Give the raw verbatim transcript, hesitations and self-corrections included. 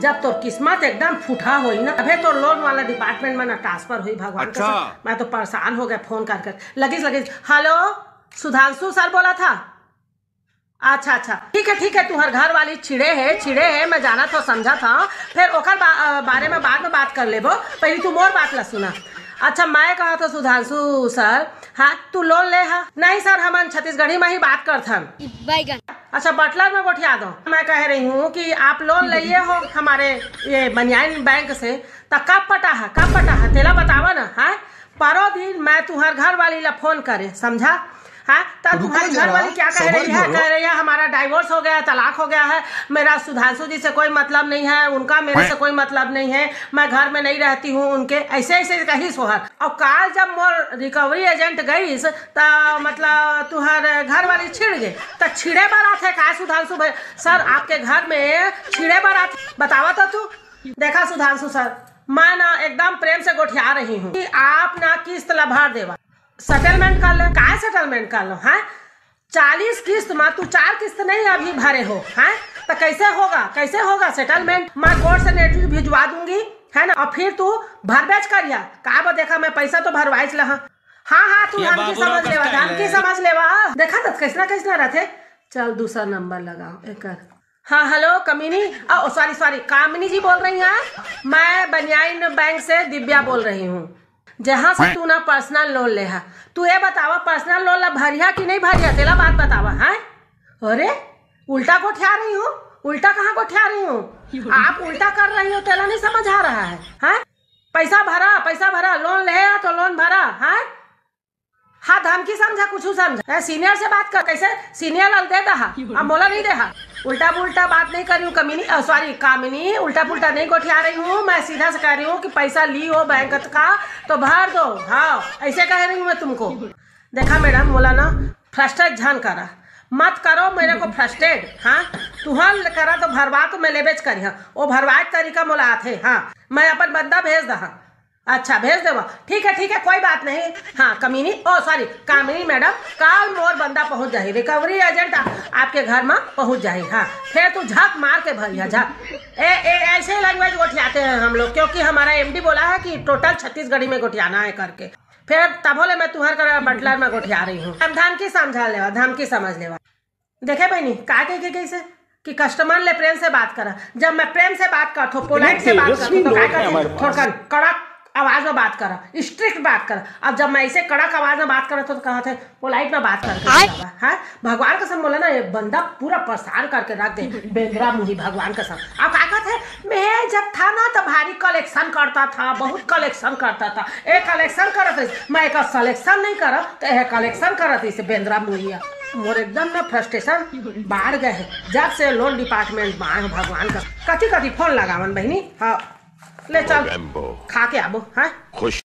जब तोर किस्मत एकदम फूटा होई ना, अबे तोर लोन वाला डिपार्टमेंट में ना ट्रांसफर होई। भगवान अच्छा। कसम, मैं तो परेशान हो गया फोन कर कर। लगिस लगिस। हेलो, सुधांशु सर बोला था? अच्छा अच्छा, ठीक है ठीक है, तुहर घर वाली छिड़े है, छिड़े है, मैं जानत हंव, समझत हंव, फिर ओकर बा, अ, बारे में बाद में बात कर लेबो, पहले तू मोर बात ला सुना। अच्छा, मैं कहा था सुधांशु सर, हाँ, तू लोन ले हा? नहीं सर, हमन छत्तीसगढ़ी में ही बात करथन। बैगन। अच्छा, बटलर में गोठिया दो। मैं कह रही हूँ कि आप लोन लिए हो हमारे ये बनियाइन बैंक से, त कब पटा है, कब पटा है, तेला बतावा ना। हाँ, परो दिन मैं तुहर घर वाली ला फोन करे, समझा? हाँ, त रुको तुहर घर जरा, वाली क्या कह सबर रही है? धरो। कह रही है, हमारा डाइवोर्स हो गया है, तलाक हो गया है, मेरा सुधांशु जी से कोई मतलब नहीं है, उनका मेरे से कोई मतलब नहीं है, मैं घर में नहीं रहती हूँ उनके, ऐसे ऐसे कही सोहर। और काल जब मोर रिकवरी एजेंट गईस, त मतलब तुहर घर वाली छिड़ गए, त छिड़े बर आथे का सुधांशु भाई? सर, आपके घर में छिड़े बर आथे, बतावा तो तू। देखा सुधांशु सर, मैं ना एकदम प्रेम से गोठिया रही हूँ कि आप ना किस्त ला भर देवा, सेटलमेंट कर ले। काय सेटलमेंट कर लो, हैं? चालीस किस्त में तू चार किस्त नहीं अभी भरे हो, हैं? तो कैसे होगा, कैसे होगा सेटलमेंट? मैं कोर्ट से नोटिस भिजवा दूंगी, है ना? और फिर तू भरबेच करिया। का बा, देखा, मैं पैसा तो भरवाइच लहा। हाँ हाँ, तू ये धमकी बाबूराव समझ लेवा, कष्टा है धमकी ले। समझ लेवा। देखा तो कैसना कैसना रहते। चल, दूसरा नंबर लगाओ एकर। हाँ, हेलो कमीनी, ओ सॉरी सॉरी, कामिनी जी बोल रही हैं। मैं बनियाइन बैंक से दिव्या बोल रही हूँ, जहाँ से तू ना पर्सनल लोन ले हा। तू ये बतावा, पर्सनल लोन ला भरिया कि नहीं भरिया, तेला बात बतावा। हैं? अरे, उल्टा गोठिया रही हूँ। उल्टा कहाँ गोठिया रही हूँ? आप उल्टा कर रही हो, तेला नहीं समझ आ रहा है? हैं? पैसा भरा, पैसा भरा, लोन ले हा तो लोन भरा। हैं? हाँ, धमकी समझा, कुछ समझा। ए, सीनियर से बात कर, कैसे सीनियर ला दे दहा, अब मोला नहीं दे हा। उल्टा पुल्टा बात नहीं कर रही हूँ कमीनी, सॉरी कामिनी, उल्टा पुल्टा नहीं गोठिया रही हूँ। मैं सीधा से कह रही हूँ कि पैसा ली हो बैंक का तो भर दो। हाँ, ऐसे कह रही हूँ मैं तुमको। देखा मैडम, मोला ना फ्रस्ट्रेट झन करा, मत करो मेरे को फ्रस्ट्रेट। हाँ, तुहर करा तो भरवा तो मैं लेबेच करी। हाँ, वो भरवाए के तरीका मोला आथे। हाँ, मैं अपन बंदा भेज दहा। अच्छा, भेज देवा। ठीक है, ठीक है, कोई बात नहीं। हाँ, कमीनी, ओ सॉरी, कामिनी मैडम, काल मोर बंदा पहुंच जाही, रिकवरी एजेंट आ-, आपके घर में पहुंच जाही। हाँ, फिर तू झक मार के भरिया, झक। ए, ए, ऐसे लैंग्वेज गोठियाते हैं हम लोग, क्योंकि हमारा एमडी बोला है कि टोटल छत्तीसगढ़ी में गोठियाना है करके। फिर तभो ले मैं तुहर कर बटलर में गोठिया रही हूँ। हम धमकी समझा लेवा, धमकी समझ लेवा। देखे बहिनी, का कहे के कइसे कि कस्टमर ले प्रेम से बात करा। जब मैं प्रेम से बात करथो, पोलाइट से बात करथो, तो का करथे? थोड़कन कड़क आवाज में बात करा, स्ट्रिक्ट बात करा। अब जब मैं ऐसे कड़क आवाज में बात करत हो, तो कहा थे पोलाइट में बात करके बतावा। हाँ, भगवान कसम बोला ना, ये बंदा पूरा परेशान करके रख दे, बेंदरा मुही, भगवान कसम। अब का कहते, मैं जब था ना, तो भारी कलेक्शन करता था, बहुत कलेक्शन करता था। ए कलेक्शन करत रहिस, मैं एकर सिलेक्शन नहीं करब, तो ए कलेक्शन करत रहिस, बेंदरा मुही। मोर एकदम ना फ्रस्ट्रेशन बाढ़ गए है, जब से लोन डिपार्टमेंट में आए हो। भगवान का कथी कथी फोन लगावन बहिनी। हाँ, ले चल, खा के आबो। हाँ, खुश।